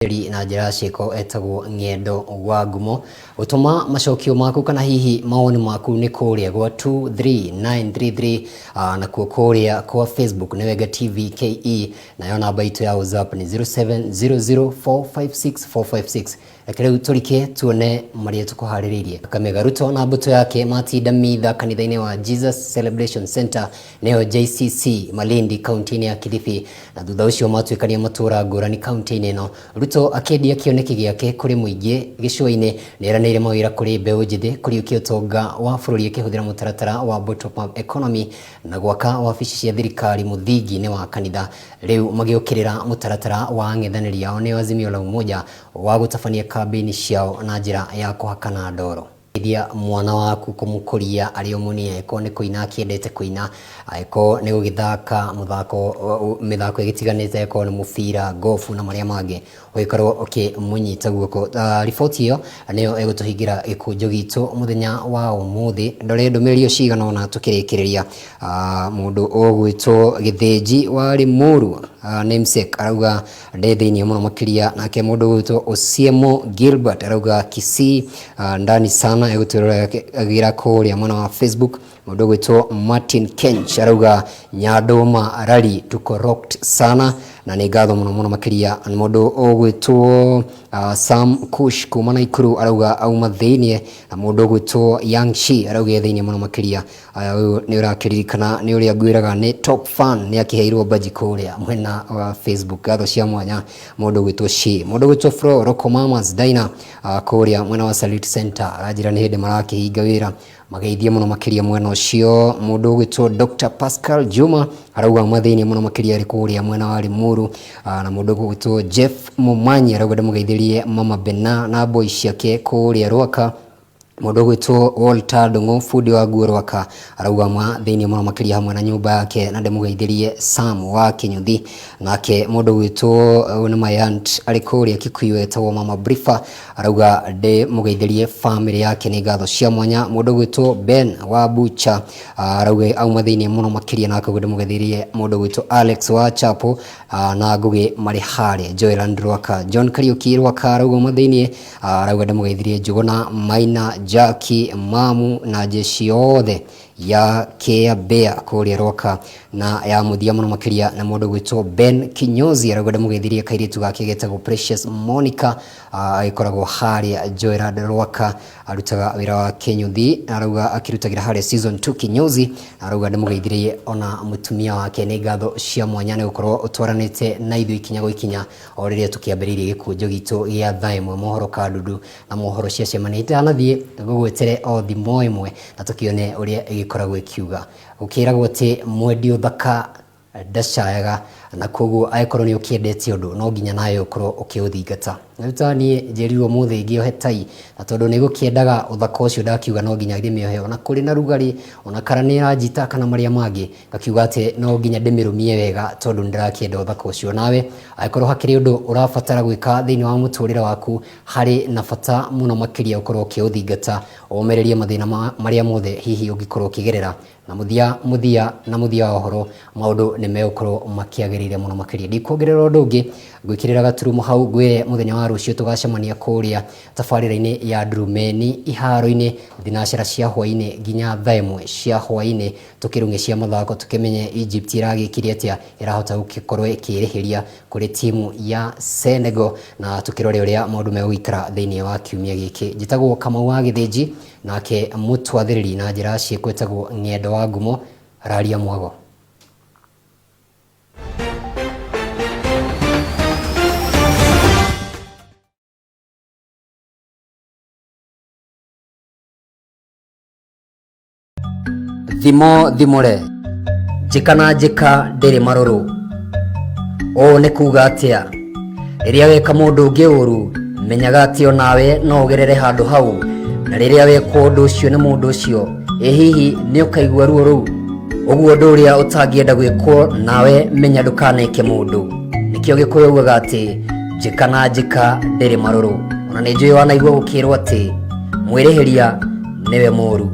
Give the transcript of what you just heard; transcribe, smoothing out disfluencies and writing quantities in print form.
Na njĩra ya ciĩko etagwo Ng'endo wa Ngumo. Gũtũma macokio maku kana hihi mawoni maku nĩ kũrĩa gwa 23933, nakuo kũrĩa kwa Facebook nĩ Wenga TV KE, nayo namba itũ ya WhatsApp nĩ 0700456456. Reke rĩu tũrike tuone marĩa tũkũharĩrĩirie. Kakamega Ruto na mbũtũ yake matinda mitha kanitha-inĩ wa Jesus Celebration Center, nĩyo JCC, Malindi, kaunti-inĩ ya Kilifi, na thutha ũcio matuĩkania matũũra ngũrani kaunti-inĩ ĩno. Ruto akĩendia kĩoneki gĩake kũrĩ mũingĩ gĩcũa-inĩ nĩeranĩire mawĩra kũrĩ mbeũ njĩthĩ, kũriũkia ũtonga wa bũrũri akĩhũthĩra mũtaratara wa bottom up economy na gwaka wabici cia thirikari mũthingi-inĩ wa kanitha. Rĩu magĩũkĩrĩra mũtaratara wa ang'ethanĩri ao nĩo Azimio la Umoja wa gũtabania kambĩini ciao na njĩra ya kũhakana ndoro. Teithia mwana waku kũmũkũria arĩ o mũnini, angĩkorwo nĩ kũina akĩendete kũina, angĩkorwo nĩ gũgĩthaka mũthako, mĩthako ĩgĩtiganĩte, angĩkorwo nĩ mũbira, golf na marĩa mangĩ, ũgĩkorwo ũkĩmũnyita guoko. Riboti ĩyo nĩyo ĩgũtũhingĩra gĩkũnjo gitũ mũthenya wa ũmũthĩ. Ndore ndũmĩrĩri o cigana ũna tũkĩrĩkĩrĩria. Mũndũ ũgwĩtwo Gĩthĩnji wa Limuru, namesake, arauga ndĩ thĩinĩ mũno makĩria. Nake mũndũ ũgwĩtwo Osiemo Gilbert arauga Kisii ndani sana, egũtwĩroragĩra kũrĩa mwena wa Facebook. Mũndũ ũgwĩtwo Martin Kench arauga Nyandũma rally tuko rocked sana, na nĩ ngatho mũno mũno makĩria. Mũndũ ũgwĩtwo Sam Kush kuma Naikuru arauga auma thĩinĩ, na mũndũ ũgwĩtwo Yang Shi arauga e thĩinĩ mũno makĩria. Aya, ũyũ nĩ ũrakĩririkana nĩ ũrĩa ngwĩraga nĩ top fan, nĩ akĩheirwo mbaji kũrĩa mwena wa Facebook. Ngatho cia mwanya mũndũ ũgwĩtwo Shi. Mũndũ ũgwĩtwo Fro Rocco Mamas Dina, kũrĩa mwena wa Salute Center, aranjĩra nĩ hĩndĩ marakĩhinga wĩra, mageithie mũno makĩria mwena ũcio. Mũndũ ũgwĩtwo Dr Pascal Juma arauga mathĩinĩ mũno makĩria arĩ kũrĩa mwena wa Limuru. Na mũndũ ũgwĩtwo Jeff Mumanyi arauga ndĩmũgeithĩrie Mama Bena na boy ciake kũrĩa Rwaka. Mũndũ ũgwĩtwo Walter Ndung'u, bundi wa nguo Rwaka, arauga ma thĩinĩ mũno makĩria hamwe na nyũmba yake, na ndĩmũgeithĩrie Sam wa Kĩnyuthi. Nake mũndũ ũgwĩtwo, ũyũ nĩ my aunt arĩ kũrĩa Kikuyu etagwo Mama Brifa, arauga ndĩmũgeithĩrie family yake, nĩ ngatho cia mwanya. Mũndũ ũgwĩtwo Ben wa Bucha arauga auma thĩinĩ mũno makĩria, nake ũguo ndĩmũgeithĩrie mũndũ ũgwĩtwo Alex wa Chapo na Ngũgĩ marĩ harĩa Joyland Rwaka. John Kariuki Rwaka arauga auma thĩinĩ, arauga ndĩmũgeithirie Njũgũna, Maina, Jackie, Mamu na jeshi yothe ya Kea Bea kũrĩa Rwaka. Na ya mũthia mũno makĩria na mũndũ gwĩtwo Ben Kinyozi arauga ndĩmũgeithirie kairĩtu gake getagwo Precious Monica, agĩkoragwo harĩa Joyland Rwaka, arutaga wĩra wa kĩnyuthi, arauga akĩrutagĩra harĩa season 2 Kinyozi, arauga ndĩmũgeithirie ona mũtumia wake. Nĩ ngatho cia mwanya nĩ gũkorwo ũtwaranĩte na ithuĩ ikinya gwa ikinya o rĩrĩa tũkĩambĩrĩirie gĩkũnjo gitũ gĩa thaa ĩmwe, mohoro kandudu na mohoro ciacemania. Itanathiĩ ngũgwĩtere o thimo ĩmwe na tũkĩone ũrĩa ĩgĩkoragwo ĩkiuga. Gũkĩragwo atĩ mwendi ũthaka ndacayaga, na koguo angĩkorwo nĩ ũkĩendete ũndũ no nginya nawe ũkorwo ũkĩũthingata. Rĩu ta niĩ njĩrirwo ũmũthĩ ngĩohe tai, na tondũ nĩ gũkĩendaga ũthaka ũcio ndakiuga no nginya ndĩmĩohe ona kũrĩ na rugarĩ, ona kana nĩ ĩranjita kana marĩa mangĩ, ngakiuga atĩ no nginya ndĩmĩrũmie wega tondũ nĩ ndĩrakĩenda ũthaka ũcio. Nawe angĩkorwo hakĩrĩ ũndũ ũrabatara gwĩka thĩinĩ wa mũtũrĩre waku, harĩ na bata mũno makĩria ũkorwo ũkĩũthingata, ũmĩrĩrie mathĩna marĩa mothe hihi ũngĩkorwo ũkĩgerera, na mũthia mũthia na mũthia wa ũhoro maũndũ nĩ megũkorwo makĩagĩrĩire mũno makĩria. Ndikuongerera ũndũ ũngĩ, ngwĩkĩrĩra gaturumo hau, ngwĩre mũthenya wa rũciũ tũgacemania kũrĩa tabarĩra-inĩ ya Ndurumeni iharo-inĩ thinacara cia hwaĩ-inĩ nginya thaa ĩmwe cia hwaĩ-inĩ, tũkĩrung'e cia mathako, tũkĩmenye Egypt ĩragĩkire atĩa, ĩrahota gũkorwo ĩkĩrĩhĩria kũrĩ timu ya Senegal, na tũkĩrore ũrĩa maũndũ megũikara thĩinĩ wa kiumia gĩkĩ. Njĩtagwo Kamau wa Gĩthĩnji, nake mũtwathĩrĩri na njĩra ciĩko etagwo Ng'endo wa Ngumo, Raria Mwago. Thimo thimũre, njĩka na njĩka ndĩrĩ marũrũ. Ũũ nĩ kuga atĩa? Rĩrĩa weka mũndũ ũngĩ ũru, menyaga atĩ onawe no ũgerere handũ hau, na rĩrĩa wekwo ũndũ ũcio nĩ mũndũ ũcio, ĩ hihi nĩ ũkaigua ruo rũu? Ũguo ũndũ ũrĩa ũtangĩenda gwĩkwo nawe menya ndũkaneke mũndũ. Nĩkĩo Gĩkũyũ augaga atĩ njĩka na njĩka ndĩrĩ marũrũ. Ona nĩ njũĩ wanaigua gũkĩrwo atĩ mwĩrĩhĩria nĩwe mũru.